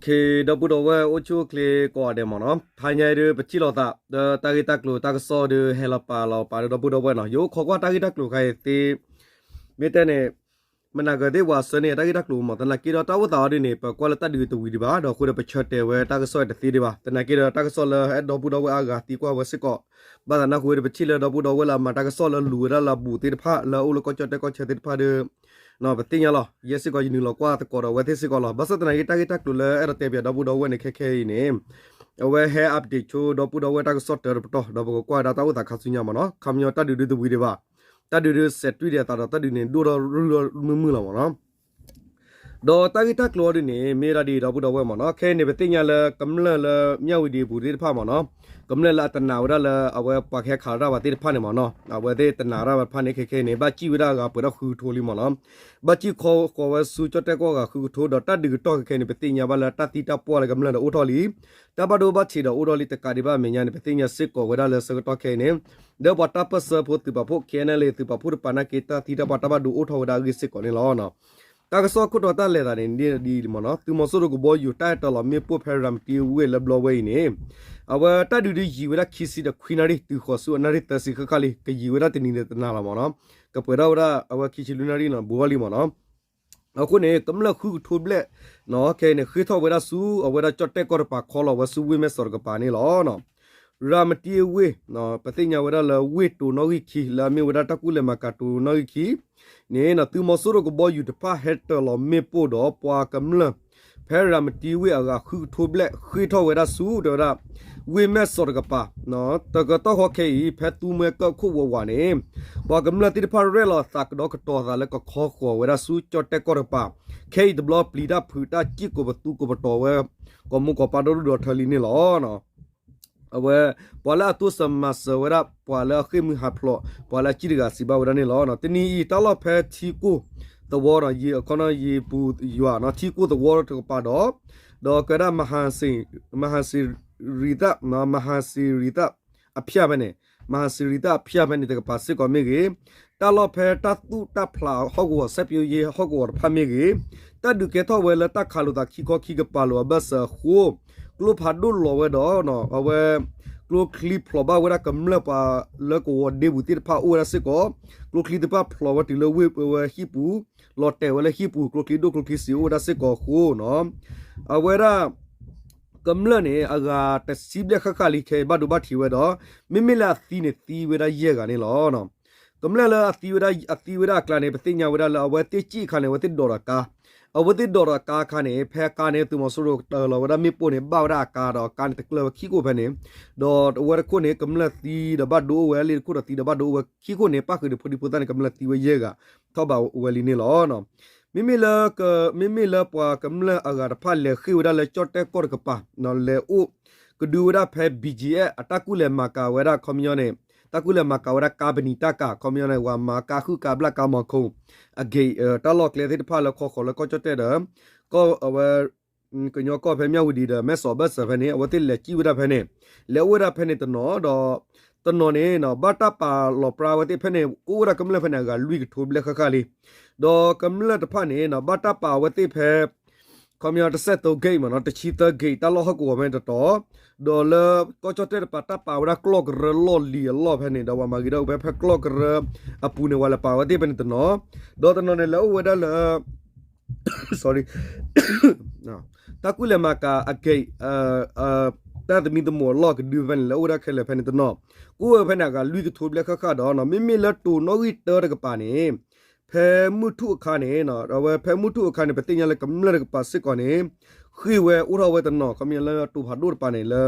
ဒီပုၢ်ဒီဝဲၢ်အိၣ်ဆူၣ်အိၣ်ချ့ကိးဂၤဒဲးမ့ၢ်နီၤ, တဟါညါအံၤဒုး ပထံၣ်လိာ်သး ဒီးတၢ်ဂ့ၢ်တၢ်ကျိၤတၢ်ကစီၣ်ဒုး ဟဲလီၤပာ်လီၤပာ်ဒီး ဒီပုၢ်ဒီဝဲၢ်နီၤ, ယအိၣ်ခိးကွၢ်တၢ်ဂ့ၢ်တၢ်ကျိၤခါအံၤသ့, မ့ၢ်တဲန့ၣ် မနၤကၢၤသ့ၣ်ပှၤဆၢန့ၢ်တၢ်ဂ့ၢ်တၢ်ကျိၤမ့ၢ် သနာ်က့ဒီးတၢ်အိၣ်သးအီၤဒ်န့ၣ် ပကွၢ်လၢတၢ်ဒုးတဝံၤဒံးဘၣ်, ဒီးအဃိဒီးပဆၢတဲာ်ဝဲတၢ်ကစီၣ်တသ့ဒံးဘၣ်, သနာ်က့ဒီးတၢ်ကစီၣ်လၢ အဲၣ်ဒီပုၢ်ဒီဝဲၢ်အါဂၤသံကွၢ်ဝဲစ့ၢ်ကီး, ဘၣ်သးနၢ်ဟူဝဲဒီး ပထံၣ်လၢဒီပုၢ်ဒီဝဲၢ်လၢအမၤတၢ်ကစီၣ်လၢလူၤဝဲဒၣ်လၢအဘူးသ့ၣ်တဖၣ် လၢအအိၣ်လၢကီၢ်ကၠီၣ်တဲၣ်ကီၢ်ဆၢသ့ၣ်တဖၣ်ဒီး ပသ့ၣ်ညါလီၤ, ယဲစ့ၢ်ကီးယနုာ်လီၤကွၢ်သကိးဒီးအဝဲသ့ၣ်စ့ၢ်ကီးလီၤ. ဘၣ်ဆၣ်သနာ်က့ တၢ်ဂ့ၢ်တၢ်ကျိၤလၢအဲၣ်ဒိးတဲပၠးဒီပုၢ်ဒီဝဲၢ်န့ၣ် ခဲခဲအံၤန့ၣ် အဝဲဟဲ update ဆိဒီပုၢ်ဒီဝဲၢ်တၢ်ကစီၣ်တၢတပတီၢ် ဒီးပကကွၢ်ဝဲဒၣ်တၢ်အိၣ်သးခါဆူညါမ့ၢ်နီၤ, ခီပညီတၢ်ဒုးဒုးတဝံၤဒံးဘၣ်, တၢ်ဒုးဒုးစဲးတွံၢ်ဒံးအသးဒီး တၢ်ဒုးန့ၣ် ဒိၣ်ထီၣ်ရုၢ်ထီၣ်မုာ်မုာ်လီၤမ့ၢ်နီၤ. ဒီးတၢ်ဂ့ၢ်တၢ်ကျိၤအီၤဒ်န့ၣ် မ့ၢ်ဝဲဒၣ်ဒ်ဒီပုၢ်ဒီဝဲၢ်မ့ၢ်နီၤ, ခဲအံၤန့ၣ် ပသ့ၣ်ညါလၢကမျၢၢ်လၢမၠၣ်ဝတံၤအပူၤသ့ၣ်တဖၣ်မ့ၢ်နီၤ, ကမျၢၢ်လၢအတနာ်ဝဲဒၣ်လၢအဝဲပှၤကဟဲခးလီၤတၢ်ဘၣ်သ့ၣ်တဖၣ်န့ၣ်မ့ၢ်နီၤ, အဝဲသ့ၣ်တနာ်တၢ်ဘၣ်တဖၣ်န့ၣ် ခဲခဲအံၤန့ၣ် ဘၣ်စံၣ်ဝဲဒၣ်အဂၤပှဲၤထီၣ်ဃုကထိလံမ့ၢ်နီၤ, ဘၣ်စံၣ်ခီဃီၤဝဲဆူကၠီၣ်တဲၣ်ကီၢ်ဂၤဃုကထိ ဒီးတၢ်ဒုးကတီၢ်ခဲခဲအံၤန့ၣ် ပသ့ၣ်ညါဘၣ်လၢတၢ်သံတၢ်ပှၢ်လၢကမျၢၢ်ဒီးအိၣ်ထီၣ်လံ, တၢ်ဘၣ်ဒိဘၣ်ထံးဒီးအိၣ်ထီၣ်လံတကးဒံးဘၣ်အမဲာ်ညါန့ၣ် ပသ့ၣ်ညါစ့ၢ်ကီးဝဲဒၣ်လၢဆၢကတီၢ်ခဲအံၤန့ၣ် ဒီးပှၤတၢ်ပၢၢ်ဆၢဖိသုးပာ်ဖှိၣ် K N L A သုးပာ်ဖှိၣ်တပၤနာ်က့ တၢ်သံတၢ်ပှၢ်တၢ်ဘၣ်ဒိအိၣ်ထီၣ်ဝဲဒၣ်အဂ့ၢ်စ့ၢ်ကီးန့ၣ်လီၤ. တၢ်ကစီၣ်ခိၣ်တီတၢ်လဲၤသးန့ၣ်ဒ်အံၤမ့ၢ်နီၤ, သုးမီၤစိရိၤကဘီယူၤ တၢ်ဟဲတၢၤလီၤမ့ၣ်ပိၢ်ဖဲရၤမတံဝ့ၢ်လၢဘျီဝဲအံၤန့ၣ် အဝဲတၢ်ဒုးဒုးယံာ်ဝဲဒၣ်ခံဆံဒီးခွံနၣ်ရံၣ် တုၤဃီၤဆူအနၣ်ရံၣ်သၢဆံဃၣ်ဃၣ်လံ, ကယံာ်ဝဲဒၣ်တနံၤဒီးတနၤလီၤမ့ၢ်နီၤ, ကပှဲၤထီၣ်ဝဲဒၣ်အဝဲခံဆံလွံၢ်နၣ်ရံၣ်နီၤ ဘူးထီၣ်လံမ့ၢ်နီၤ. အဃိန့ၣ် ကမျၢၢ်ဃုကထိဘျဲၣ် ခဲအံၤန့ၣ် ဃ့ထီၣ်ဝဲဒၣ်ဆူအဝဲဒၣ်ကၠီၣ်တဲၣ်ကီၢ်တပၤခီလီၤဝဲဆူဝ့ၢ်မဲၢ်စီးတကပၤန့ၣ်လီၤ. ရၤမတံအဝ့ၢ် ပသ့ၣ်ညါဝဲဒၣ်လၢဝ့ၢ်တိၤနီၣ်ဂံၢ်ခံ လၢအမ့ၢ်ဝဲဒၣ်တၢ်ကူၣ်လဲၤမၤကၤတိၤနီၣ်ဂံၢ်ခံန့ၣ် သုးမီၤစိရိၤကဘီယူၤတဖၣ်ဟဲတၢၤလီၤမ့ၣ်ပိၢ်ဒီးပှၤကမျၢၢ် ဖဲရၤမတံဝ့ၢ်အဂၤဃုကထိဘျဲၣ် ဃ့ထီၣ်ဝဲဒၣ်ဆူ တဲဝဲဒၣ် ဝ့ၢ်မဲၢ်စီးတကပၤ တကတီၢ်ဃီခဲအံၤ ဖဲသူမှဲကၢၢ်ခိၣ်ဝးဝးန့ၣ် ပှၤကမျၢၢ်သ့ၣ်တဖၣ်ရဲၣ်လီၤသးကဒီးကတီၤသးလၢကခီဃီၤဝဲဒၣ်ဆူကၠီၣ်တဲၣ်ကီၢ်တကပၤ, ခဲအံၤတဘျီပျံၤတၢ်ဖုးတၢ်စံၣ်ကိးပသူကိးပတီၤဝဲ ကိးမူကိးပၢ်ဒီဒူၣ်ဒီထၢလံန့ၣ်လီၤ. အဝဲ ပှၤလၢအတိစၢၤမၤစၢၤဝဲဒၣ် ပှၤလၢအဃ့ၢ်မှံဟးဖျိး ပှၤလၢအစံၣ်တဂၤစံးဘၣ်ဝဲဒၣ်န့ၣ်လီၤ. တနံၤအံၤ တၢ်လီၢ်ဖဲထံကိၢ်သဝီ ယံၤအခီနီၣ်ယံၤပူၤယွၤ ထံကိၢ်သဝီတကပၤဒီး ဒီးကဲဒၣ် မဟၣ်စံရံသ မဟၣ်စံရံသ အဖၠၣ်ဖဲန့ၣ် မဟၣ်စံရံသ အဖၠၣ်ဖဲန့ၣ်တကပၤစ့ၢ်ကီးမ့ၢ်ဂ့ၤ, တၢ်လီၢ်ဖဲတၢ်သူၣ်တၢ်ဖျးဟီၣ်ကဝီၤ စဲးပယိယ့ဟီၣ်ကဝီၤတဖၣ်မ့ၢ်ဂ့ၤ, တၢ်ဒုးကဲထီၣ်ဝဲလၢတၢ်ခးလိာ်သးခံခီခံကပၤလိာ်အဘၢၣ်စၢၤအဃိ ကျိဖးဒိၣ်လီၤဝဲဒီး အဝဲ ကျိချံဖျိးဘၣ်ဝဲဒၣ်ကမျၢၢ်ပှၤလၢကဝီၤဒ့ပူၤသ့ၣ်တဖၣ်အိၣ်ဝဲဒၣ်စ့ၢ်ကီး, ကျိချံသ့ၣ်တဖၣ်ဖျိးဝဲတုၤလၢဝ့ၢ်ဝဲဟံၣ်ပူၤ လီၤတဲာ်ဝဲလၢဟံၣ်ပူၤ ကျိချံဒိၣ်ကျိချံစံးအိၣ်ဝဲဒၣ်စ့ၢ်ကီးအဃိနီၤ, အဝဲဒၣ် ကမျၢၢ်န့ၣ် အဂၤတဆံဘျဲၣ်ဃၣ်ဃၣ်လံ ခဲအံၤဘၣ်ဒိဘၣ်ထံးဝဲဒီး မ့မ့ၢ်လၢအသံန့ၣ်သံဝဲဒၣ်ယဲၢ်ဂၤန့ၣ်လီၤ. ကမျၢၢ်လၢအသံဝဲဒၣ် အသံဝဲဒၣ်အကျါန့ၣ် ပသ့ၣ်ညါဝဲဒၣ်လၢအဝဲသ့ၣ်စံၣ်အခါန့ၣ် အဝဲသ့ၣ်ဒိးဒီးကါ, အဝဲသ့ၣ်ဒိးဒီးကါအခါန့ၣ် ဖဲကါန့ၣ် သုးမီၤစိရိၤတၢၤလီၤဝဲဒၣ်မ့ၣ်ပိၢ်န့ၣ် ဘၣ်ဝဲဒၣ်အကါဒီးကါန့ၣ်တကျၢၢ်ဝဲခံခိၣ်ဖဲန့ၣ်, ဒီးအဝဲတခိၣ်န့ၣ် ကမျၢၢ်သံဒီးဘၣ်ဒိအိၣ်ဝဲ လ့ၣ်တခိၣ်ဒီးသံဒီးဘၣ်ဒိအိၣ်ဝဲခံခိၣ်န့ၣ် ပၣ်ဃုာ်ဒီးဖိဒံဖိသၣ်န့ၣ် ကမျၢၢ်သံဝဲယဲၢ်ဂၤ ထီၣ်ဘးဝဲလံန့ၣ်လီၤ. မ့မ့ၢ်လၢ မ့မ့ၢ်လၢပှၤကမျၢၢ်အဂၤတဖၣ်လဲၤဃ့ၢ်ဝဲဒၣ်လၢကၠီၣ်တဲၣ်ကီၢ်တကပၤ လဲၤအိၣ်ကဒုဝဲဒၣ်ဖဲ ဘံၣ်ကၠံၣ်အဲၣ် အတၢ်ကူၣ်လဲၤမၤကၤဝဲဒၣ်ခီပညီန့ၣ် တၢ်ကူၣ်လဲၤမၤကၤဝဲဒၣ်ကါပနံာ်တၢ်ကၤ ခီပညီန့ၣ် ဝၤမၤကါဃုကါဘျၣ်ကါမီၤခိၣ် အဂ့ၢ် တၢ်လီၢ်ကျဲသ့ၣ်တဖၣ်လၢခီဃီၤလၢကီၢ်ကၠီၣ်တဲၣ်ဒီး ကီၢ်အဝဲ ကညီကီၢ်ဖဲမၠၣ်ဝတံၤဒီး မဲၢ်စီးဘၢၣ်စၢၤဖဲန့ၣ် အဝဲသ့ၣ်လဲၤစံၣ်ဝဲဒၣ်ဖဲန့ၣ် လဲၤအိၣ်ဝဲဒၣ်ဖဲန့ၣ်တနီၤဒီး တနီၤန့ၣ် ဘၣ်တၢ်ပာ်လီၤပြါဝဲသ့ၣ်ဖဲန့ၣ် ကအိၣ်ဝဲဒၣ်ကမျၢၢ်ဖဲန့ၣ်အဂၤလွံၢ်ကထိဘျဲၣ်ဃၣ်ဃၣ်လံ. ဒီးကမျၢၢ်တဖၣ်န့ၣ် ဘၣ်တၢ်ပာ်ဝဲသ့ၣ်ဖဲ ခီပညီ တဆဲၣ်သိ gate မ့ၢ်နီၤ တဆံသၢ gate တၢ်လီၢ်ဟီၣ်ကဝီၤဖဲန့ၣ်တတီၤ, ဒီးလၢကီၢ်ကၠီၣ်တဲၣ်တပၤ တၢ်ပာ်ဝဲဒၣ်ကျီၢ်ကရၢလီၢ်လံၤအလီၢ်ဖဲန့ၣ် ဒီးပှၤမၤဂ့ၤထီၣ်ဝဲဖဲကျီၢ်ကရၢအပူၤန့ၣ် ပှၤလဲၤပာ်ဝဲသ့ၣ်ဖဲန့ၣ်တနီၤ, ဒီးတနီၤန့ၣ် လဲၤအိၣ်ဝဲဒၣ်လၢ တၢ်ကူၣ်လဲၤမၤကၤအကဲး တၢ်သမံသမိးအလီၢ်ကဒုဖဲန့ၣ် လဲၤအိၣ်ဝဲဒၣ်ခဲလၢာ်ဖဲန့ၣ်တနီၤ, ကအိၣ်ဝဲဖဲန့ၣ်အဂၤလွံၢ်ကထိဘျဲၣ်ဃၣ်ဃၣ်ဒီး မ့မ့ၢ်လၢတိၤနီၣ်ဂံၢ်တၢတကပၤန့ၣ် ဖဲမုၢ်ထူၣ်အခါန့ၣ် အဝဲဖဲမုၢ်ထူၣ်အခါန့ၣ် ပသ့ၣ်ညါလၢကမျၢၢ်တကပၤစ့ၢ်ကီးန့ၣ် ဃ့ၢ်ဝဲအိၣ်ထီၣ်ဝဲတနီၤ ခီပညီလၢတိၤဖးဒိၣ်တပၤန့ၣ်လၢ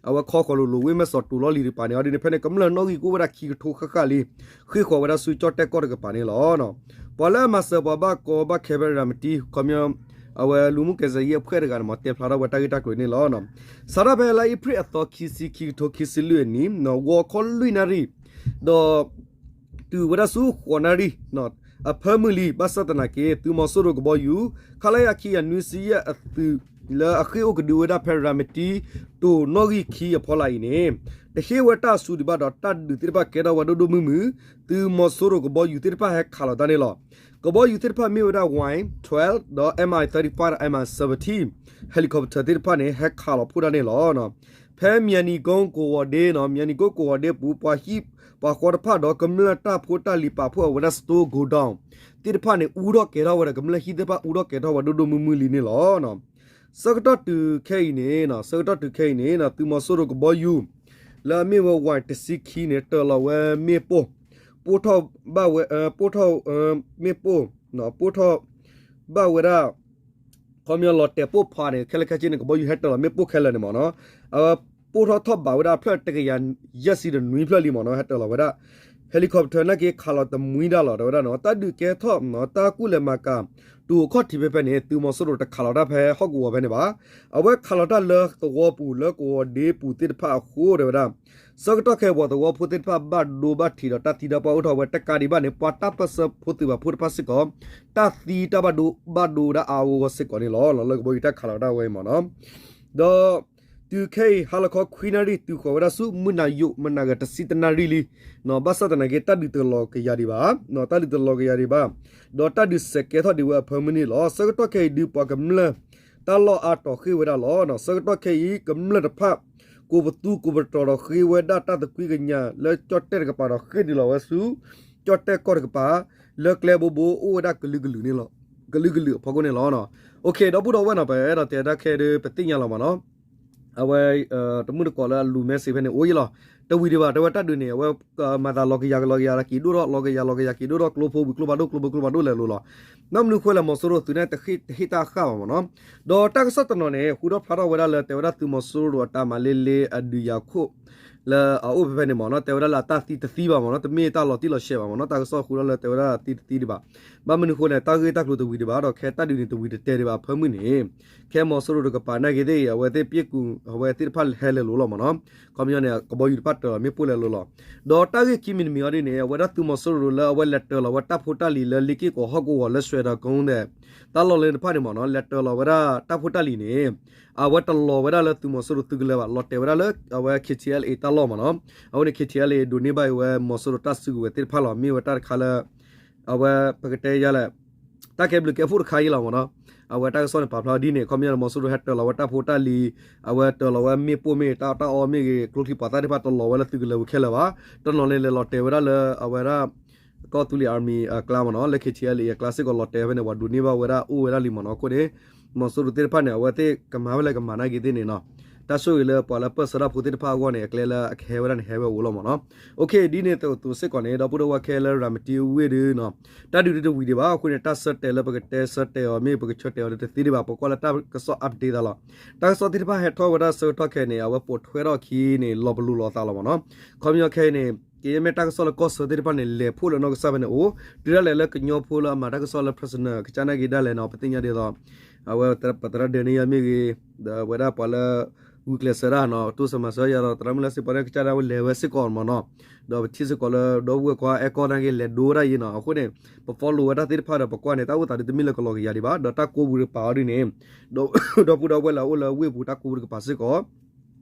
အဝဲခီဃီၤလိၤလိၤဝ့ၢ်မဲၢ်စီးတိၤလီၢ်လံၤတပၤန့ၣ် အီၤဒ်န့ၣ် ဖဲန့ၣ် ကမျၢၢ်နီၣ်ဂံၢ်ကအိၣ်ဝဲဒၣ်ခံကထိဃၣ်ဃၣ်လံ ဃ့ၢ်ဃီၤဝဲဒၣ်ဆူကၠီၣ်တဲၣ်ကီၢ်တကပၤန့ၣ်လီၤ. ပှၤလၢအမၤစၢၤပှၤဘၣ်ကီဘၣ်ခဲဖဲရၤမတံ ခီပညီ အဝဲလူမှုကယ်ဆယ်ရေးအဖွဲ့တဂၤန့ၣ် မ့ၢ်တဲဖျါထီၣ်ဝဲတၢ်ဂ့ၢ်တၢ်ကျိၤန့ၣ်လီၤ. စးထီၣ်ဖဲလါအ့ဖြ့ၣ်အသီခံဆံ ခံကထိခံဆံလွံၢ်အနံၤ ဂီၤခီလွံၢ်နၣ်ရံၣ် ဒီး တုၤဝဲဒၣ်ဆူဃိးနၣ်ရံၣ် အဖၢမုၢ်လံ ဘၣ်ဆၣ်သနာ်က့ သုးမီၤစိရိၤကဘီယူၤ ခလရ ခံကယၤနွံဆံယဲၢ် အသုး လၢအဃ့ၢ်အိၣ်ကဒုဝဲဒၣ်ဖဲရၤမတံ တိၢ်နီၣ်ဂံၢ်ခံအဖီလာ်အံၤန့ၣ် တဟ့ၣ်ဝဲတၢ်အစူဒံးဘၣ်ဒီး တၢ်ဒုးသ့ၣ်တဖၣ်ကဲထီၣ်ဝဲဒိၣ်ဒိၣ်မုၢ်မုၢ်, သုးမီၤစိရိၤကဘီယူၤသ့ၣ်တဖၣ်ဟဲခးလီၤတၢ်န့ၣ်လီၤ. ကဘီယူၤသ့ၣ်တဖၣ်မ့ၢ်ဝဲဒၣ် Y twelve ဒီး M I thirty-five ဒီး M I seventeen helicopter သ့ၣ်တဖၣ်န့ၣ် ဟဲခးလီၤဖှိၣ်တၢ်န့ၣ်လီၤ. ဖဲ Myanigone ကဝီၤဒ့နီၤ, Myanigone ကဝီၤဒ့ပူၤ ပှၤဟံၣ်ပှၤဃီတဖၣ်ဒီး ကမျၢၢ်တၢ်ဖိတၢ်လံၤပာ်ဖှိၣ်အဝဲဒၣ် store godown သ့ၣ်တဖၣ်န့ၣ် အူထီၣ်ကဲၤထီၣ်ဝဲဒီး ကမျၢၢ်ဟံၣ်သ့ၣ်တဖၣ်အူထီၣ်ကဲၤထီၣ်ဝဲဒိၣ်ဒိၣ်မုၢ်မုၢ်လံန့ၣ်လီၤ. ဆၢကတီၢ်တုၤခဲအံၤန့ၣ်, ဆၢကတီၢ်တုၤခဲအံၤန့ၣ် သုးမီၤစိရိၤကဘီယူၤ လၢအမ့ၢ်ဝဲ Y တဆံခံန့ၣ် တၢၤလီၤဝဲမ့ၣ်ပိၢ်, ပိၢ်ထီၣ်ဘၣ်ဝဲ, ပိၢ်ထီၣ် မ့ၣ်ပိၢ်, ပိၢ်ထီၣ်ဘၣ်ဝဲဒၣ် ခီပညီလီၤတဲာ်ပိၢ်ဖးန့ၣ် ခဲလၢာ်ခဲဆ့န့ၣ် ကဘီယူၤဟဲတၢၤလီၤမ့ၣ်ပိၢ်ခဲလၢာ်န့ၣ်မ့ၢ်နီၤ, အဝဲပိၢ်ထီၣ်ထီၣ်ဘးဝဲဒၣ်ဖျၢၣ်တကယၤယဲၢ်ဆံဒီးနွံဖျၢၣ်လံမ့ၢ်နီၤ, ဟဲတၢၤလီၤဝဲဒၣ် helicopter နာ်က့ခးလီၤတမှံတၢ်လီၤ တဲဝဲဒၣ်နီၤ, တၢ်ဒုးကဲထီၣ် တၢ်ကူၣ်လဲၤမၤကၤ တုၤအိၣ်ခီၣ်ထံးဖဲဖဲန့ၣ် သုးမီၤစိရိၤတခးလီၤတၢ်ဖဲဟီၣ်ကဝီၤဖဲန့ၣ်ဘၣ်. အဝဲခးလီၤတၢ်လၢသဝီပူၤလၢကဝီၤဒ့ပူၤသ့ၣ်တဖၣ်အဃိ တဲဝဲဒၣ် ဆၢကတီၢ်ခဲအံၤပှၤသဝီဖိသ့ၣ်တဖၣ်ဘၣ်ဒိဘၣ်ထံးဒီးတၢ်သံတၢ်ပှၢ်အိၣ်ထီၣ်ဝဲတကးဒံးဘၣ်န့ၣ် ပှၤတၢ်ပၢၢ်ဆၢဖိသုးပာ်ဖှိၣ်တဖၣ်စ့ၢ်ကီး တၢ်သံတၢ်ဘၣ်ဒိဘၣ်ဒိဝဲဒၣ်အါအါဂီၢ်ဂီၢ်စ့ၢ်ကီးန့ၣ်လီၤ. လၢကဘီယူၤတၢ်ခးလီၤတၢ်ဝဲအံၤမ့ၢ်နီၤ, ဒီး တုၤခဲအံၤ ဟါလီၤခီခွံနၣ်ရံၣ် တုၤဃီၤဝဲဒၣ်ဆူမုၢ်နၤယိး မုၢ်နၤဂၤတဆံတနၣ်ရံၣ်လံ, ဘၣ်ဆၣ်သနာ်က့ တၢ်ဒုးတလီၤကယၤဒံးဘၣ်, တၢ်ဒုးတလီၤကယၤဒံးဘၣ်, ဒီးတၢ်ဒုးစဲးကဲထီၣ်ဒံးဝဲအဖၢမုၢ်န့ၣ်လီၤ. ဆၢကတီၢ်ခဲအံၤဒုးပှၤကမျၢၢ် တၢ်လီၢ်အါတီၤဃ့ၢ်ဝဲဒၣ်လီၤ. ဆၢကတီၢ်ခဲအံၤ ကမျၢၢ်တဖၣ် ကိးပသူကိးပတြီၤဒီးဃ့ဝဲဒၣ်တၢ်သကွံၢ်ကညးလၢကၠီၣ်တဲၣ်တကပၤဒီးဃ့ၢ်ဒုးလီၤဝဲဆူ ကၠီၣ်တဲၣ်ကီၢ်တကပၤ လၢကျဲဘိဘိအိၣ်ဝဲဒၣ်ကလုာ်ကလုာ်န့ၣ်လီၤ, ကလုာ်ကလုာ်အဖီခိၣ်န့ၣ်လီၤ. ဒီပုၢ်ဒီဝဲၢ်နီၤ ပအဲၣ်ဒိးတဲတၢ်ခဲဒုးပသ့ၣ်ညါလီၤမ့ၢ်နီၤ, အဝဲ တမုၢ်တကိးလၢအလူၤ message ဖဲန့ၣ်အိၣ်ယံလီၤ. တဝံၤဒံးဘၣ် တဲဝဲတၢ်ဒုးန့ၣ် အဝဲ မၤသးလီၤကယၤလီၤကယၤက့ၤဒိၣ်ထီၣ် လီၤကယၤလီၤကယၤက့ၤဒိၣ်ထီၣ် ကျိဖိဝံၤကျိဖးဒိၣ် ကျိဖိကျိဖးဒိၣ်လဲၤလိၤလီၤ. နီၢ်မနုၤဃိလဲၣ် မီၤစိရိၤသုးန့ၣ်တဟ့ၣ်တၢ်ဃၣ်ဘၣ်မ့ၢ်နီၤ, ဒီးတၢ်ကစီၣ်တနီၤန့ၣ် ဃုထီၣ်ဖျါထီၣ်ဝဲဒၣ်လၢ တဲဝဲဒၣ်သုးမီၤစိရိၤအတၢ်မၤလ့လ့အဒုးယၤခိၣ် လၢအအိၣ်ဖဲဖဲန့ၣ်မ့ၢ်နီၤ, တဲဝဲဒၣ်လၢအတၢ်သံတသံဘၣ်မ့ၢ်နီၤ, တမ့ၢ်တၢ်လီၤတံၢ်လီၤဆဲးဘၣ်မ့ၢ်နီၤ, တၢ်ကစီၣ်ဃုထီၣ်လၢတဲဝဲဒၣ်သံတသံဒံးဘၣ်. ဘၣ်မနုၤဃိလဲၣ် တၢ်ဂ့ၢ်တၢ်ကျိၤတဝံၤဒံးဘၣ် ဒီးခဲတၢ်ဒုးန့ၣ်တဝံၤတတဲာ်ဒံးဘၣ်အဖၢမုၢ်န့ၣ် ခဲမီၤစိရိၤတကပၤနာ်က့သ့ၣ် အဝဲသ့ၣ်ပ့ၣ်ကူ အဝဲသ့ၣ်တဖၣ်ဟဲလဲၤလိၤလီၤမ့ၢ်နီၤ, ခီပညီန့ၣ် ကဘီယူၤတဖၣ်တၢၤလီၤမ့ၣ်ပိၢ်လဲၤလိၤလီၤ. ဒီးတၢ်ဂ့ၢ်ခံမံၤတမံၤအံၤဒ်န့ၣ် အဝဲဒၣ်သုးမီၤစိရိၤလၢအဝဲလဲၤတၢၤလီၤဝဲတၢ်ဖိတၢ်လံၤလၢလ့ၢ်က့ၢ်ကီးဟီၣ်ကဝီၤလၢ စွဲဒီးကုန်းဒီး တၢ်လီၢ်လၢတဖၣ်န့ၣ်မ့ၢ်နီၤ လဲၤတၢၤလီၤဝဲဒၣ်တၢ်ဖိတၢ်လံၤန့ၣ် အဝဲတလီၤဝဲဒၣ်လၢသုးမီၤစိရိၤသုးကလၢၤဘၣ် လီၤတဲာ်ဝဲဒၣ်လၢ အဝဲ K T L A တၢ်လီၢ်မ့ၢ်နီၤ, အဝဲန့ၣ် K T L A ဒိးန့ၢ်ဘၣ်အီၤဝဲမီၤစိရိၤတၢ်စုကဝဲၤသ့ၣ်တဖၣ်လီၤ မ့ၢ်ဝဲတၢ်တခါလၢ အဝဲပကတဲယၤလဲၣ် တၢ်ကဲဘျုးကဲဖှိၣ်တခါအံၤလီၤမ့ၢ်နီၤ, အဝဲတၢ်ကစီၣ်န့ၣ်ပာ်ဖျါဒ်န့ၣ် ခီပညီန့ၣ် မီၤစိရိၤဟဲတၢၤလီၤဝဲတၢ်ဖိတၢ်လံၤ, အဝဲတၢၤလီၤဝဲမ့ၣ်ပိၢ်မ့ၢ်တၢ်အီၣ်တၢ်အီမ့ၢ်ဂ့ၤ ကျိချံပှၤသၣ်သ့ၣ်တဖၣ်တလီၤဝဲလၢသုးကလၢၤဝဲခဲလၢာ်ဘၣ်, တနီၤန့ၣ်လဲၤလီၤတဲာ်ဝဲဒၣ်လၢအဝဲဒၣ် ကီၢ်သူလ့ၤ Army အကျါမ့ၢ်နီၤ လၢ K T L A အကျါစ့ၢ်ကီးလီၤတဲာ်ဝဲန့ၣ် ပှၤဒိးန့ၢ်ဘၣ်ဝဲဒၣ်အိၣ်ဝဲဒၣ်လံမ့ၢ်နီၤ, အဃိန့ၣ် မီၤစိရိၤသ့ၣ်တဖၣ်န့ၣ် အဝဲသ့ၣ်ကမၤဝဲလဲၣ်ကမၤနာ်က့သ့ၣ်န့ၣ်နီၤ, တၢ်ဆိၣ်ဂ့ၤလၢပှၤလၢပၢၢ်ဆၢတၢ်ဖိသ့ၣ်တဖၣ်အဂီၢ်န့ၣ် အကျဲလၢအကဟဲဝဲဒၣ်န့ၣ်ဟဲဝဲအိၣ်လီၤမ့ၢ်နီၤ, ဒ်န့ၣ်အသိးစ့ၢ်ကီးန့ၣ် ဒီပုၢ်ဒီဝဲၢ်ခဲလၢာ် ရၤမတံဝ့ၢ်ဒုးနီၤ တၢ်ဒုးတဝံၤဒံးဘၣ် အဃိန့ၣ် တၢ်ဆၢတဲာ်လၢပကတဲဆၢတဲာ်အီၤမ့ၢ်ပကဆၢတဲာ်အီၤဒီးတသ့ဒံးဘၣ် ပကွၢ်လၢတၢ်ကစီၣ် update သးလီၤ, တၢ်ကစီၣ်သ့ၣ်တဖၣ်ဟဲထီၣ်ဝဲဒၣ်ဆၢကတီၢ်ခဲအံၤန့ၣ် အဝဲပိာ်ထွဲထီၣ်အခံန့ၣ် လီၤပလိာ်လိာ်အသးလီၤမ့ၢ်နီၤ, ခီပညီခဲအံၤန့ၣ် ကယဲၢ်မ့ၢ်တၢ်ကစီၣ်လၢကီၢ်ဆၢသ့ၣ်တဖၣ်န့ၣ် လဲၤဖှိၣ်လၢနီၢ်ကစၢ်ဖဲန့ၣ်အိၣ်, တုၤဒၣ်လဲာ်လၢကညီဖိလၢအမၤတၢ်ကစီၣ်လၢ personal ကစၢ်နာ်က့ဒၣ်လဲာ်နီၤ ပသ့ၣ်ညါဒ်သိး အဝဲပသရၣ်ဒၢးန့ၢ်ယၤမ့ၢ်ဂ့ၤ, ဒီးအဝဲဒၣ်ပှၤလၢ ဂုာ်ကျဲးစၢးတၢ်နီၤ တိစၢၤမၤစၢၤယၤဒီး သရၣ်မုၣ်လၢစ့ၢ်ကီးန့ၣ် ကစၢ်ဒၣ်ဝဲလဲၤဝဲစ့ၢ်ကီးမ့ၢ်နီၤ, ဒီးပထံၣ်စ့ၢ်ကီးလၢ ဒီပုၢ်ဝဲၢ်ခွါအဲၣ်ကီၢ်နာ်က့လဲၤဒိဝဲဒၣ်ယံၤနီၤ, အဃိန့ၣ် ပ follow ဝဲတၢ်သ့ၣ်တဖၣ်ဒီးပကွၢ်န့ၣ် တၢ်အိၣ်သးဒုးတမ့ၢ်လၢကလီၤကယၤဒံးဘၣ် ဒီးတၢ်ကိးပူၤတကပၤအီၤဒ်န့ၣ် ဒီပုၢ်ဒီဝဲၢ်လၢအအိၣ်လၢဝ့ၢ်ပူၤတၢ်ကိးပူၤတကပၤစ့ၢ်ကီး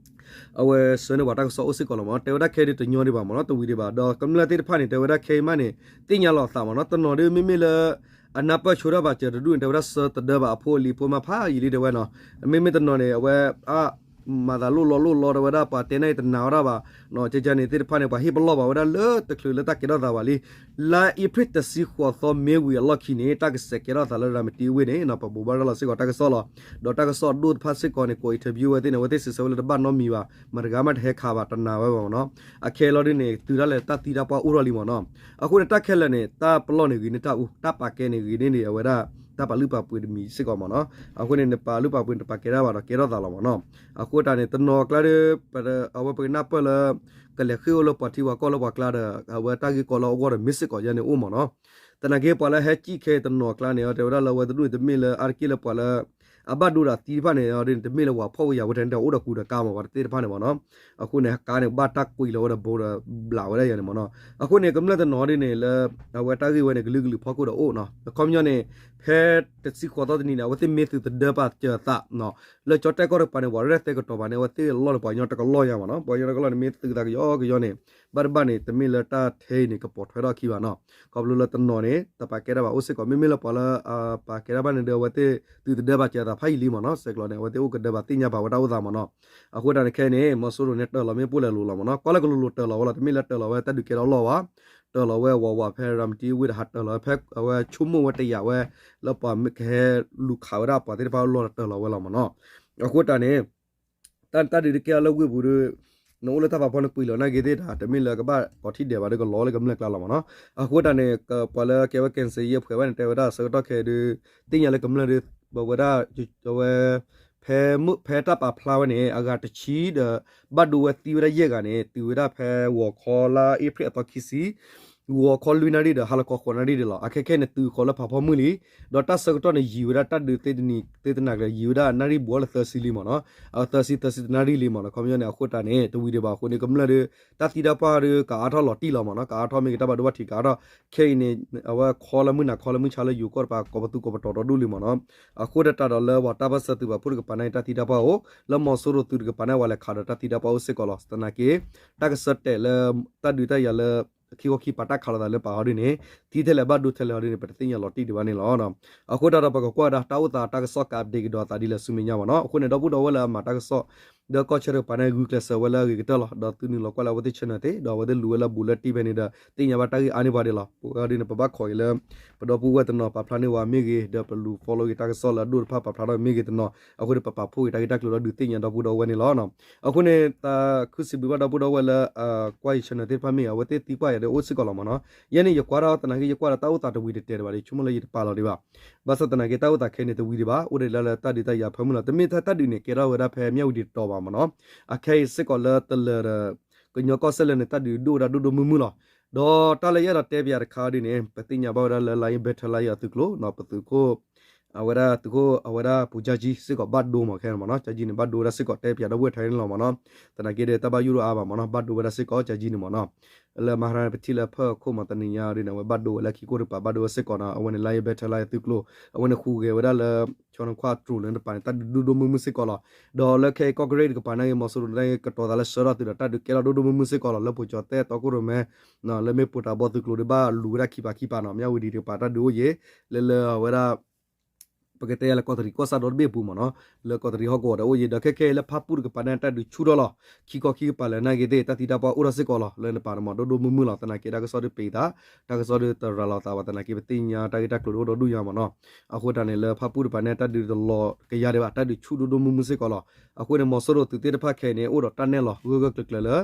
အဝဲဆှၢန့ၢ်ပှၤတၢ်ကစီၣ်အိၣ်စ့ၢ်ကီးလီၤမ့ၢ်နီၤ, တဲဝဲဒၣ်ခဲအံၤဒုးတညီဒံးဘၣ်မ့ၢ်နီၤ, တဝံၤဒံးဘၣ် ဒီးကမျၢၢ်သ့ၣ်တဖၣ်န့ၣ် တဲဝဲဒၣ်ခဲအံၤမးန့ၣ် သ့ၣ်ညါလီၤအသးမ့ၢ်နီၤ, တနီၤဒုးမ့မ့ၢ်လၢ အနၢ်ပၢၢ်ဆိတၢ်ဘၣ်စၢၤတဒူၣ်န့ၣ် တဲဝဲဒၣ်စၢတဒၢဘၣ်အဖိအလံၤဖိမါဖးယံာ်လံတဲဝဲနီၤ, မ့မ့ၢ်တနီၤန့ၣ် အဝဲ မၤသးလိၣ်လီၤလိၣ်လီၤတဲဝဲဒၣ် ပှၤတဲန့ၣ်တနာ်ဝဲဒၣ်ဘၣ်, ကကန့ၣ်သ့ၣ်တဖၣ်န့ၣ် ပှၤဟ့ၣ်ပလီၢ်ဘၣ်ဝဲဒၣ်လၢတချုးလၢတၢ်ကဲထီၣ်သးဘၣ်လံ, လါအ့ဖြ့ၣ်တဆံဃိးသီမ့ၢ်ဝံၤအလီၢ်ခံန့ၣ် တၢ်ကစဲးကဲထီၣ်သးလၢရၤမတံဝ့ၢ်န့ၣ် ပဘိးဘၣ်ရၤလီၤစ့ၢ်ကီးတၢ်ကစီၣ်လီၤ, ဒီးတၢ်ကစီၣ်အဒိၣ်တဖၣ်စ့ၢ်ကီးန့ၣ် ကိး interview ဝဲသ့ၣ်န့ၣ် အဝဲသ့ၣ်စံးဆၢဝဲလၢတဘၣ်နီတမံၤဘၣ်, မတၤတဂၤမးတဟဲခးဘၣ် တနာ်ဝဲဘၣ်မ့ၢ်နီၤ, အခဲအံၤလီၤဒုးန့ၣ် တုၤဒၣ်လဲာ်တၢ်သံတၢ်ပှၢ်အိၣ်ထီၣ်လံမ့ၢ်နီၤ, အဃိန့ၣ် တၢ်ခဲလၢာ်န့ၣ် တၢ်ပလီၢ်န့ၣ်ဂ့ၤန့ၢ်တၢ်အူ, တၢ်ပာ်ကဲန့ၣ်ဂ့ၤန့ၢ်န့ၣ် အဝဲဒၣ် တၢ်ပာ်လုၢ်ပာ်ပှ့ၤတမံၤစ့ၢ်ကီးမ့ၢ်နီၤ, အဃိန့ၣ် နပာ်လုၢ်ပာ်ပှ့ၤန့ၣ် တပာ်ကဲတၢ်ဘၣ်ဒီးကဲထီၣ်သးလီၤမ့ၢ်နီၤ, အဃိတၢ်န့ၣ် တနီၤအကျါဒီး အဝဲပကနၢ်ပၢၢ်လၢ ကလဲၤဃ့ၢ်အိၣ်လၢပှၤထံပှၤကီၢ်လၢပှၤကျါဒီး အဝဲတၢ်ဂ့ၢ်ကီလၢအဂီၢ်ဒီးမ့ၢ်စ့ၢ်ကီးယဲန့ၣ်အိၣ်မ့ၢ်နီၤ, သနာ်က့ပှၤလၢဟဲကံၣ်ခဲအံၤတနီၤအကျါန့ၣ် တဲဝဲဒၣ်လၢအဝဲတဒူၣ်န့ၣ် တမ့ၢ်လၢအါတက့ၢ်လၢပှၤလၢ အဘၣ်ဒိဒီးအသံတဖၣ်န့ၣ်ဒ်န့ၣ် တမ့ၢ်လၢပှၤဖှီၣ်ဝဲယၤဝဲထဲန့ၣ်ဒီး အိၣ်ဒီးကူဒီးကါမး ပှၤတသ့ၣ်တဖၣ်န့ၣ်မးနီၤ. အဃိန့ၣ် ကါန့ၣ် ဘၣ်တၢ်ကွံာ်လီၤဝဲဒီးဘိဒီးဘျးဝဲဒၣ်ယၤန့ၣ်မးနီၤ. အဃိန့ၣ် ကမျၢၢ်တနီၤဒ်န့ၣ်လၢ အဝဲတၢ်ဂ့ၢ်ဝဲန့ၣ် ကလုာ်ကလုာ်ဖီခိၣ်ဒီးအိၣ်နီၤ. အခီပညီန့ၣ် ဖဲတဆံဃိးသီတနံၤန့ၣ် အဝဲသ့ၣ်မ့ၢ်သုးသဒၢပာ်စၢၤအသး လၢကၠီၣ်တဲၣ်ကီၢ်တကပၤန့ၣ် ပှၤရဲၣ်သဲကတီၤပၤန့ၣ် အဝဲသ့ၣ်လီၢ်န့ၣ် ပှၤကညီတကလီၢ်ညါမးနီၤ. ပှၤကညီတကလီၢ်န့ၣ် မ့ၢ်သုးသးကယီကယီန့ၣ် ဘၣ်တဘၣ်န့ၣ် တမ့ၢ်လၢတၢ်ထဲအံၤန့ၣ် ကပိာ်ထွဲထီၣ်အခံဘၣ်နီၤ. ခီဖျိလၢတနီၤန့ၣ် တပာ်ကဲဒၣ်ဘၣ်အိၣ်စ့ၢ်ကီး မ့မ့ၢ်လၢပှၤလၢ ပာ်ကဲဒၣ်ဘၣ်န့ၣ်ဒီး အဝဲသ့ၣ်သုးသဒၢပာ်စၢၤအသးဖးယံာ်လံမးနီၤ. ဆဲးကျိးန့ၣ် အဝဲသ့ၣ်အိၣ်ကဒၢဘၣ်သ့ၣ်ညါဘၣ်ဝဲတၢ်အိၣ်သးမးနီၤ. အဃိတၢ်န့ၣ်ခဲအံၤန့ၣ် မီၤစိရိၤန့ၣ် တၢၢ်လီၤမ့ၣ်ပိၢ်လဲၤလိၤလီၤမးနီၤ. ကီၢ်လၢကလိၤလိၤတၢၢ်လီၤဝဲလီၤ. တမ့ၢ်လၢတၢၢ်လီၤဝဲတၢ်ဒုးကဲထီၣ်လီၢ်ဘၣ်. တၢၢ်လီၤဝဲဝးဝး ဖဲရၤမတံဝ့ၢ်ဒီး ဟးတၢၢ်လီၤဝဲဖဲ အဝဲဆိကမိၣ်ဝဲတယာ်ဝဲ လၢပှၤကဟဲလူၤခးဝဲဒၣ်ပှၤသ့ၣ်တဖၣ်လီၢ်ဒီးတၢၢ်လီၤဝဲလီၤမးနီၤ. အဃိတၢ်န့ၣ် တၢ် တၢ်ဒုးတကဲထီၣ်လၢဝ့ၢ်ပူၤဒီး နအိၣ်လၢတၢ်ဖးဖီန့ၣ်ကွံာ်လီၤနာ်က့သ့ၣ်တၢ် တမ့ၢ်လၢကဘၣ်ကိးထံၣ်ဒဲးဘၣ်ဒီး ကလီၤလၢကမျၢၢ်ကျါလီၤမးနီၤ. အဃိတၢ်န့ၣ် ပှၤလၢကဲဝဲ ကဲစ့ယဲၢ်ဖှဲးဘၣ်န့ၣ် တဲဝဲဒၣ်ဆၢကတီၢ်ခဲအံၤဒီး သ့ၣ်ညါလၢကမျၢၢ်ဒီး အဝဲဒၣ် အဝဲ ဖဲ ဖဲတၢ်ပာ်ဖျါဝဲန့ၣ် အဂၤတဆံဒီး ဘၣ်ဒိဝဲသံဝဲဒၣ်ယဲၢ်ဂၤန့ၣ် တုၤဝဲဒၣ်ဖဲဂီၤခီလါအ့ဖြ့ၣ်အသီခံဆံ ဂီၤခီလွံၢ်နၣ်ရံၣ်ဒီး ဟါလီၤခီဃိးနၣ်ရံၣ်ဒံးလီၤ. အခဲခဲအံၤန့ၣ် တုၤဃီၤလၢဖးဖီမုၢ်လံ. ဒီးတၢ်ဆၢကတီၢ်န့ၣ် ယံာ်ဝဲဒၣ်တၢ်ဒုးသ့တနံၤသ့တနၤကျၢၤ ယံာ်ဝဲဒၣ်နၣ်ရံၣ်ဘှီလၢသၢဆံလံမးနီၤ. အသၢဆံ သၢဆံတနၣ်ရံၣ်လံမးနီၤ. ခီပညီန့ၣ် အဃိတၢ်န့ၣ် တဝံၤဒံးဘၣ်အဃိန့ၣ် ကမျၢၢ်ဒီး တၢ်သံတၢ်ပှၢ်ဒီး ကအါထီၣ်လီၤတံၢ်လီၤမးနီၤ. ကအါထီၣ်မ့ၢ်ဂ့ၤ တၢ်ဘၣ်ဒိဘၣ်ထံးကအါထီၣ် ခဲအံၤန့ၣ် အဝဲခီလၢမုၢ်နၤခီလၢမုၢ်ဆါလၢယိၤကီၢ်တပၤ ကိးပသူကိးပတီၤဒီဒူၣ်လံမးနီၤ. အဃိဒၣ်တၢ်ဒီးလၢပှၤတၢ်ပၢၢ်ဆၢသုးပာ်ဖှိၣ်တကပၤန့ၣ် တၢ်သံတၢ်ပှၢ်အိၣ် လၢမီၤစိရိၤသုးတကပၤန့ၣ် ပှၤလဲၤခးဒီးတၢ်သံတၢ်ပှၢ်အိၣ်စ့ၢ်ကီးလီၤ. သနာ်က့ တၢ်ကဆၢတဲာ်လၢ တၢ်ဒုးတၢ်ယၤလၢ ခံခီခံပၤတၢ်ခးလိာ်သးလၢပာ်ဟီဒ်န့ၣ် သံထဲလဲၣ်ဘၣ်ဒိထဲလဲၣ်ဟီဒ်န့ၣ် ပတသ့ၣ်ညါလီၤတံၢ်ဒံးဘၣ်န့ၣ်လီၤ. အဃိတၢ်ဒီးပကကွၢ်ဝဲဒၣ်တၢ်အိၣ်သးတၢ်ကစီၣ်က update ကဒီးသးဒ်လဲၣ်ဆူမဲာ်ညါမးနီၤ. အဃိန့ၣ် ဒီပုၢ်ဒီဝဲၢ်လၢအမၤတၢ်ကစီၣ် ဒီးကီၢ်ဆၢတကပၤန့ၣ် ဂုာ်ကျဲးစၢးဝဲလၢအဂ့ၤကတၢၢ်လီၤ. ဒီးသုနုာ်လီၤကွၢ်လၢအဝဲသ့ၣ် channel သ့ၣ် ဒီးအဝဲသ့ၣ်လူၤဝဲလၢဘူးလၢတံၢ်ဖဲန့ၣ်ဒီး သ့ၣ်ညါဘၣ်တၢ်ဂ့ၢ်အါန့ၢ်ပှၤဒံးလီၤ. ပဝဲဒ်န့ၣ် ပဘၣ်ခိးအံၤလၢ ပဒီပုၢ်ဝဲၢ်တနီၤပာ်ဖျါန့ၢ်ဝဲမ့ၢ်ဂ့ၤ ဒီးပလူၤ follow ဂ့ၤတၢ်ကစီၣ်လၢအဒိၣ်တဖၣ်ပာ်ဖျါထီၣ်မ့ၢ်ဂ့ၤတနီၤ အဃိန့ၣ် ပပာ်ဖှိၣ်ဂ့ၤတၢ်ဂ့ၢ်တၢ်ကျိၤဒီးဒုးသ့ၣ်ညါဒီပုၢ်ဒီဝဲၢ်န့ၣ်လီၤ. အဃိန့ၣ် သးခုစံးဘျုးဘၣ်ဒီပုၢ်ဒီဝဲၢ်လၢ ကွၢ်အံၤ channel သ့ၣ်တဖၣ်မ့ၢ်ဂ့ၤ အဝဲသ့ၣ်သံကွၢ်ယၤဒီးအိၣ်စ့ၢ်ကီးလီၤမးနီၤ. ယဲန့ၣ်ယကွၢ်ထီၣ်သနာ်က့ ယကွၢ်ဒီးတၢ်အိၣ်သးတဝံၤတတဲာ်ဒံးဘၣ်ဒီး ဆိကမိၣ်လၢယတပာ်လီၤဒံးဘၣ်. ဘၣ်ဆၣ်သနာ်က့ တၢ်အိၣ်သးခဲအံၤန့ၣ် တဝံၤဒံးဘၣ် အိၣ်ဒံးလၢလၢတၢ်ဒုးတၢ်ယၤဖၢမုၢ်လီၤ. တမ့ၢ်ထဲတၢ်ဒုးန့ၣ် ကဲထီၣ်ဝဲဒၣ်ဖဲမၠၣ်ဝတံၤတတီၤဘၣ်မးနီၤ. အခဲအံၤစ့ၢ်ကီးလၢတလၢာ်ဒီး ကညီကီၢ်စဲၣ်လၢန့ၣ် တၢ်ဒုးဒိၣ်ဝဲဒၣ်ဒိၣ်ဒိၣ်မုၢ်မုၢ်လီၤ. ဒီးတၢ်လၢယအဲၣ်ဒိးတဲပၠးတခါဒ်န့ၣ် ပသ့ၣ်ညါဘၣ်ဝဲဒၣ်လၢ Lion Battalion အသုးကျိၤ ပသုးခိၣ် အဝဲဒၣ်သုးခိၣ် အဝဲဒၣ်ပူၤကၠါကၠံစ့ၢ်ကီးဘၣ်ဒိမးခဲမးနီၤ. ကၠါကၠံန့ၣ် ဘၣ်ဒိဝဲဒၣ်စ့ၢ်ကီး တဲပၠးဒီပုၢ်ဝဲၢ်ထဲန့ၣ်လီၤမးနီၤ. သနာ်က့ဒီး တၢ်ဘၣ်ယိၣ်ဒိၣ်အါဘၣ်မးနီၤ ဘၣ်ဒိဝဲဒၣ်စ့ၢ်ကီး ကၠါကၠံန့ၣ်မးနီၤ. လၢမၤဟါရၤပထံၣ်လၢဖၢၣ်ခိၣ်မး တနံၤညါဒ်န့ၣ် အဝဲဘၣ်ဒိဝဲလၢခံကိၢ်တကပၤ ဘၣ်ဒိဝဲစ့ၢ်ကီးနီၤ. အဝဲန့ၣ် Lion Battalion သုးကျိၤ အဝဲန့ၣ်ဃုဂဲၤဝဲဒၣ်လၢ ဆီနခွါတြူးလၢတပၤန့ၣ် တၢ်ဒုးဒိၣ်ဒိၣ်မုၢ်မုၢ်စ့ၢ်ကီးလီၤ. ဒီးလၢခဲအံၤကီၢ်ကရ့ၣ်တကပၤန့ၣ်ဂ့ၤ မီၤစိရိၤန့ၣ် ကတီၤသးလၢဆှၢထီၣ်သုးဒီး တၢ်ဒုးကဲထီၣ်ဒိၣ်ဒိၣ်မုၢ်မုၢ်စ့ၢ်ကီးလီၤ. လၢပိကၠီၤသဲၣ်တီခိၣ်ရိၣ်မဲ လၢမ့ၢ်ပိာ်တၤဘီသုးကျိၤဒီး ဘၣ်လူၤဝဲဒၣ်ခံပၤခံပၤနီၤ. မၠၣ်ဝတံၤတကပၤ တၢ်ဒုးအိၣ်ယံၤ လၢလၢအဝဲဒၣ် ပကတဲယၤလၢကီးတရံးကီၢ်ဆၣ်ဒီတဘ့ၣ်အပူၤမးနီၤ. လၢကီးတရံးဟီၣ်ကဝီၤဒီးအိၣ်ယံၤ ဒီးခဲခဲအံၤလၢဖၣ်ပူၣ်တကပၤန့ၣ် တၢ်ဒုးဆူၣ်ထီၣ်လီၤ. ခံခီခံကပၤလၢနာ်က့သ့ၣ် တၢ်သံတၢ်ပှၢ်အိၣ်ထီၣ်စ့ၢ်ကီးလီၤ. လၢနပၤန့ၣ်မး ဒိၣ်ဒိၣ်မုၢ်မုၢ်လီၤ. သနာ်က့တၢ်ကစီၣ်ဒုးပံးသး တၢ်ကစီၣ်ဒုးတရၤလီၤသးဘၣ် သနာ်က့ပသ့ၣ်ညါတၢ်ဂ့ၢ်တၢ်ကျိၤဒုးအိၣ်ဒီးဒူၣ်ညါမးနီၤ. အဃိတၢ်န့ၣ် လၢဖၣ်ပူၣ်တကပၤန့ၣ် တၢ်ဒုးတလီၤကယၤဒံးဘၣ် တၢ်ဒုးဆူၣ်ဒိၣ်ဒိၣ်မုၢ်မုၢ်စ့ၢ်ကီးလီၤ. အဃိန့ၣ် မီၤစိရိၤသုးသ့ၣ်တဖၣ်ခဲအံၤန့ၣ် အိၣ်ဒီးတၢ်နဲၣ်လီၤဂၢၢ်ဂၢၢ်ကျၢၤကျၢၤလၢ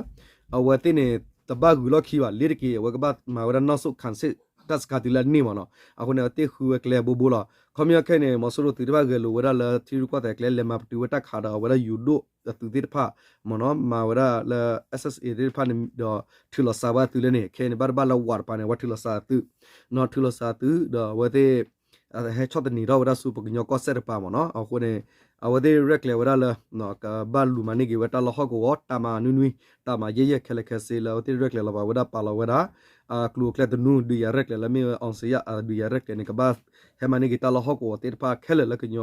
အဝဲသ့ၣ်န့ၣ် တဘၣ်ဂုၤလီၢ်ခံဘၣ် လ့တက့ၢ် အဝဲကဘၣ်မၤဝဲဒၣ်နီၣ်ဆိၣ် ခၣ်စ့ၣ် တၢ်စခါတုၤလၢအန့ၢ်မးနီၤ. အဃိန့ၣ် အဝဲသ့ၣ်ဃုဝဲကျဲအဘိဘိလီၤ. ခီပညီခဲအံၤန့ၣ် မီၤစိရိၤသုးသ့ၣ်တဖၣ်ဂဲၤလိာ်ဝဲဒၣ်လၢထံရူၢ်ကီၢ်သဲးကျဲ လဲၤမၤပတုာ်ဝဲတၢ်ခးဒီးအဝဲဒၣ်ယိၤဒိၣ်အသုးသ့ၣ်တဖၣ်မးနီၤ မၤဝဲဒၣ်လၢ SSA သ့ၣ်တဖၣ်န့ၣ်ဒီး ထုးလီၤစးဝဲအသုးလၢန့ၣ် ခဲအံၤန့ၣ် ဘၣ်တဘၣ်လၢဝးတပၤန့ၣ် အဝဲထုးလီၤစးအသုး နီၤ ထုးလီၤစးအသုး ဒီးအဝဲသ့ၣ် ဟဲဆီၣ်သနံးထီၣ်ဝဲဒၣ်ဆူပကညီကီၢ်စဲၣ်တကပၤမးနီၤ. အဃိန့ၣ် အဝဲသ့ၣ်ရဲၣ်ကျဲၤဝဲဒၣ်လၢ ကဘၣ်လူၤမၤန့ၢ်က့ၤဝဲတၢ်လီၢ်ဟီၣ်ကဝီၤ တၢ်မၤနွံနွံ တၢ်မၤယဲၢ်ယဲၢ်ခဲလၢာ်ခဲဆ့လၢအဝဲသ့ၣ်ရဲၣ်ကျဲၤလီၤဘၣ်ဝဲဒၣ်ပာ်လီၤဝဲဒၣ် အကျိၤအကျဲသနူ ဒုးယၤရဲၣ်ကျဲၤလၢမ့ၢ်ဝဲ အောင်ဇေယျ အဒုးယၤရဲၣ်ကျဲၤန့ၣ် ကဘၣ်ဟဲမၤန့ၢ်က့ၤတၢ်လီၢ်ဟီၣ်ကဝီၤသ့ၣ်တဖၣ်ခဲလၢာ်လၢကညီ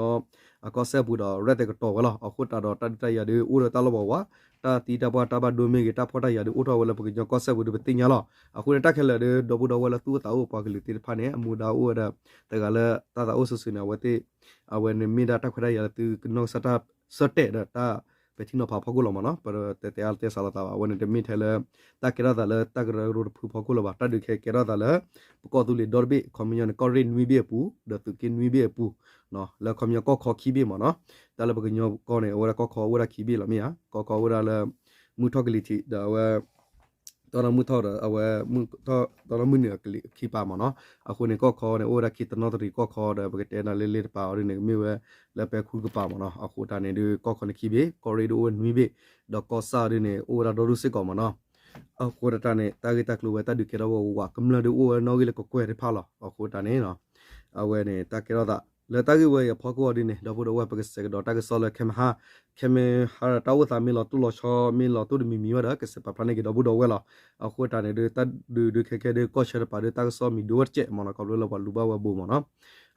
အကီၢ်စဲၣ်ပူၤဒီးရဲၣ်သဲးကတီၤဝဲလီၤ. အဃိသတးဒီးတၢ်ဒုးတၢ်ယၤဒုးအိၣ်ဒီးတၢ်လီၢ်ဝးဝး တၢ်သံတၢ်ပှၢ်တၢ်ဘၣ်ဒိမ့ၢ်ဂ့ၤ တၢ်ဖှီၣ်တၢ်ယာ်ဒုးအိၣ်ထီၣ်ဝဲလၢပကညီကီၢ်စဲၣ်ပူၤဒုးပသ့ၣ်ညါလီၤ. အဃိန့ၣ်တၢ်ခဲလၢာ်ဒုး ဒီပုၢ်ဒီဝဲၢ်လၢသူၣ်အိၣ်သးအိၣ်ပှၤကလုာ်သ့ၣ်တဖၣ်န့ၣ် အမူဒါအိၣ်ဝဲဒီး တဂၤလၢတၢ်သးအိၣ်စုာ်စုာ်န့ၣ် အဝဲသ့ၣ် အဝဲန့ၣ်မ့ၢ်ဒၣ်တၢ်ခွဲးတၢ်ယာ်လၢသုကနီၢ်ကစၢ်တၢ်ဆၢတဲာ်ဒီးတၢ်ပဲာ်ထံနီၤဖးဖီခိၣ်လီၤမးနီၤ. ပတဲအါတဲစှၤလိာ်သးဘၣ် အဝဲန့ၣ်တမ့ၢ်ထဲလၢ တၢ်ကဲထီၣ်သးလၢတၢ်ကရၢကရိတဖုဖီခိၣ်လၢၤဘၣ်. တၢ်ဒုးခဲကဲထီၣ်သးလၢ ပကီၢ်သူလ့ၤဒီတဘ့ၣ် ခီပညီန့ၣ် ကီၢ်ရ့ၣ်နွံဘ့ၣ်အပူၤ ဒီးသုးက့နွံဘ့ၣ်အပူၤ လၢခီပညီကီၢ်ခီခံဘ့ၣ်မးနီၤ. တၢ်လၢပကညီကီၢ်န့ၣ် အဝဲဒၣ်ကီၢ်ခီအိၣ်ဝဲဒၣ်ခံဘ့ၣ်လီၤမ့ၢ်ဧါ. ကီၢ်ခီအိၣ်ဝဲဒၣ်လၢ မုၢ်ထီၣ်ကလံၤထံး ဒီးအဝဲ တီနီၢ်မုၢ်ထီၣ်ဒီးအဝဲ တီနီၢ်မုၢ်နုာ်အခံပၤမးနီၤ. အဃိန့ၣ် ကီၢ်ခီန့ၣ် အိၣ်ဝဲဒၣ်ခံ တနီသရံၣ်ကီၢ်ခီဒီး ပကတဲနၤလၢလ့တပၤအီၤဒ်န့ၣ် ကမ့ၢ်ဝဲလၢပဲဃုကပၤမးနီၤ. အဃိတၢ်န့ၣ်ဒုး ကီၢ်ခီန့ၣ်ခံဘ့ၣ် ကီၢ်ရ့ၣ်ဒုးအိၣ်ဝဲနွံဘ့ၣ် ဒီးကီၢ်ဆၣ်ဒ်န့ၣ် အိၣ်ဝဲဒၣ်ဒီဒူၣ်စ့ၢ်ကီးမးနီၤ. အဃိတၢ်န့ၣ် တၢ်ဂ့ၢ်တၢ်ကျိၤဝဲတၢ်ဒုးကဲထီၣ်ဝဲဝး ကမျၢၢ်ဒုးအိၣ်ဝဲနီၣ်ဂံၢ်လၢကကွဲၢ်တဖၣ်လီၤ. အဃိတၢ်န့ၣ် အဝဲန့ၣ် တၢ်ကဲထီၣ်သး လၢတၢ်ဂ့ၢ်ဝဲအံၤအဖီခိၣ်အီၤဒ်န့ၣ် ဒီပုၢ်ဒီဝဲၢ် ပကစဲးကဒီးတၢ်ကစီၣ်လၢ ခဲမဟါ, ခဲမဟါတၢ်အိၣ်သးမ့ၢ်လီၤတိၢ်လီၤဆီ မ့ၢ်လီၤတိၢ်တမံၤမံၤဘၣ်ဒီး ကစဲးပာ်ဖျါန့ၢ်က့ၤဒီပုၢ်ဒီဝဲၢ်လီၤ. အဃိတၢ်န့ၣ်ဒီး တၢ်ဒုးဒုးခဲခဲဒီး ကီၢ်ဆၢတပၤဒီး တၢ်ကစီၣ်မံၤဒိဝဲတကဲးမ့ၢ်နီၤ ခီဖျိလၢပှၤလူၤဘၣ်ဝဲဘိမ့ၢ်နီၤ.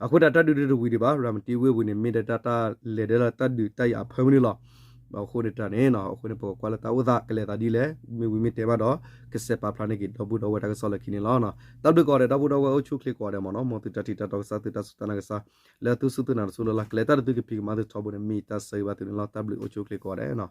အဃိတၢ်တၢ်ဒုးဒုးတဝံၤဒံးဘၣ် ရၤမတံဝ့ၢ်ဝံၤန့ၣ် မ့ၢ်ဒၣ်တၢ်တၢ်လဲၤဒၣ်လၢတၢ်ဒုးတၢ်ယၤအဖၢမုၢ်န့ၣ်လီၤ. အဃိန့ၣ်တၢ်န့ၣ် အဃိန့ၣ် ပကကွၢ်လၢတၢ်အိၣ်သးကလဲၤသးဒ်လဲၣ် မ့ၢ်ဝံၤမ့ၢ်တဲဘၣ်ဒီး ကစဲးပာ်ဖျါန့ၢ်က့ၤဒီပုၢ်ဒီဝဲၢ်တၢ်ကစီၣ်လၢခံန့ၣ်လီၤ. တၢ်ဘျုးကိးဂၤဒဲး ဒီပုၢ်ဒီဝဲၢ်အိၣ်ဆူၣ်အိၣ်ချ့ကိးဂၤဒဲးမ့ၢ်နီၤ မ်သုတၢ်ထံၣ်တၢ်တီကစၢ်သုတၢ်စူၢ်တၢ်နာ်ကစၢ် လၢသုစူၢ်သုနာ်တစူၢ်လၢ်လၢ် ကလဲၤတၢ်တသုကဖံးကမၤသုထီဘိန့ၣ် မ့ၢ်တၢ်ဆၢဂ့ၤဘၣ်သုန့ၣ်လီၤ. တၢ်ဘျုးအိၣ်ဆူၣ်အိၣ်ချ့ကိးဂၤဒဲးနီၤ.